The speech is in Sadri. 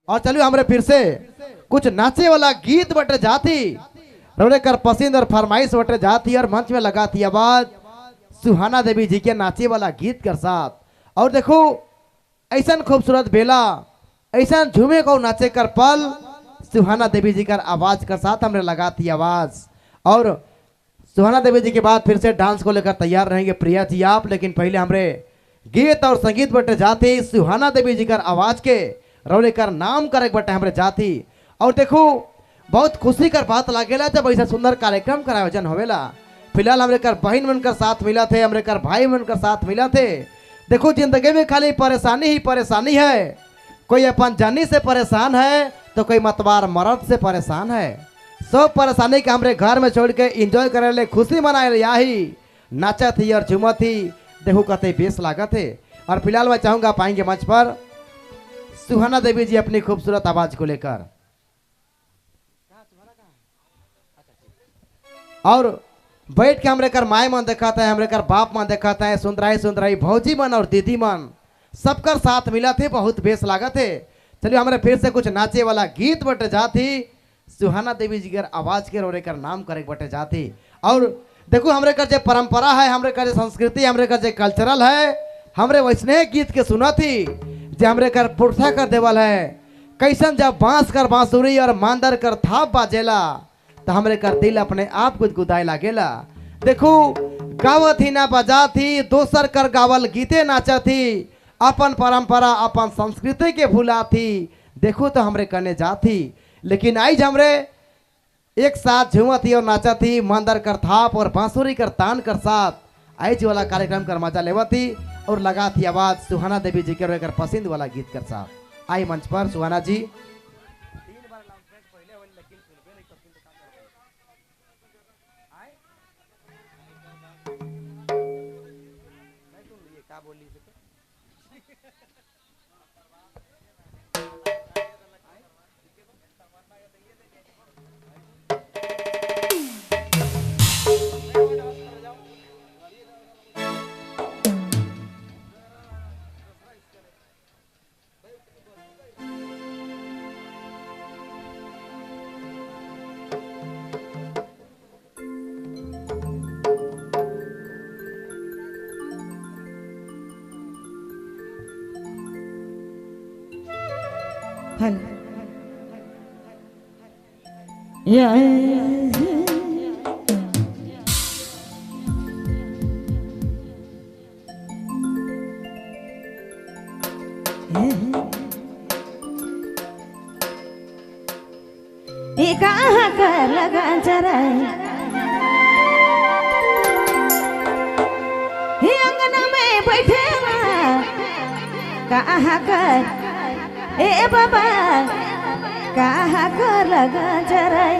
और चलिए हमरे फिर से कुछ नाचे वाला गीत बटे जाती रोने कर पसंद और फरमाइश बटे जाती और मंच में लगाती आवाज सुहाना देवी जी के नाचे वाला गीत कर साथ। और देखो ऐसा खूबसूरत बेला ऐसा झूमे को नाचे कर पल सुहाना देवी जी कर आवाज कर साथ हमने लगाती आवाज। और सुहाना देवी जी के बाद फिर से डांस को लेकर तैयार रहेंगे प्रिया जी आप, लेकिन पहले हमरे गीत और संगीत बटे जाती सुहाना देवी जी कर आवाज के रौले कर नाम करे बटे हमरे जाती। और देखो बहुत खुशी कर बात लागेला जब ऐसा सुंदर कार्यक्रम का आयोजन होवेला। फिलहाल हमरे कर बहन मन कर साथ मिला थे, हमरे कर भाई मन कर साथ मिला थे। देखो जिंदगी में खाली परेशानी ही परेशानी है, कोई अपन जानी से परेशान है तो कोई मतवार मर्द से परेशान है। सब परेशानी के हमरे घर में छोड़ के एंजॉय करे ले, खुशी मनाए ले, यही नाचत ही और झूमत ही देखो कते बेस लागत है। और फिलहाल मैं चाहूंगा पाएंगे मंच पर सुहाना देवी जी अपनी खूबसूरत आवाज को लेकर। और बैठ के हमरे कर माए मन दिखाता है, हमरे कर बाप मन दिखाता है, सुंदराई सुंदराई भौजी मन और दीदी मन सबकर साथ मिला थे, बहुत बेस लागत है। चलिए हमरे फिर से कुछ नाचे वाला गीत बटे जाती सुहाना देवी जी कर आवाज के रोरे कर नाम करे बटे जाती। और देखो हमरे कर जो परंपरा है, हमरे कर जो संस्कृति, हमरे कर जो कल्चरल है, हमरे वैसने गीत के सुना थी जो हमरे कर पुरथा कर देवल है। कैसन जब बांस कर बांसुरी और मांदर कर थाप बाजेला तो हमरे कर दिल अपने आप कुछ गुदाए लागेला। देखो गावत ही ना बजा थी, दोसर कर गावल गीते नाचा थी, अपन परंपरा अपन संस्कृति के भूला थी। देखो तो हमरे करने जाती, लेकिन आज हमरे एक साथ झूमा थी और नाचा थी मांदर कर थाप और बांसुरी कर तान कर साथ आज वाला कार्यक्रम कर मजा लेवा थी और लगा थी आवाज सुहाना देवी जी के कर पसंद वाला गीत कर साथ। आई मंच पर सुहाना जी। कहाँ कर लगा चराई अंगना में बैठे कहाँ कर ए बाबा कहाँ कर लगा चराई।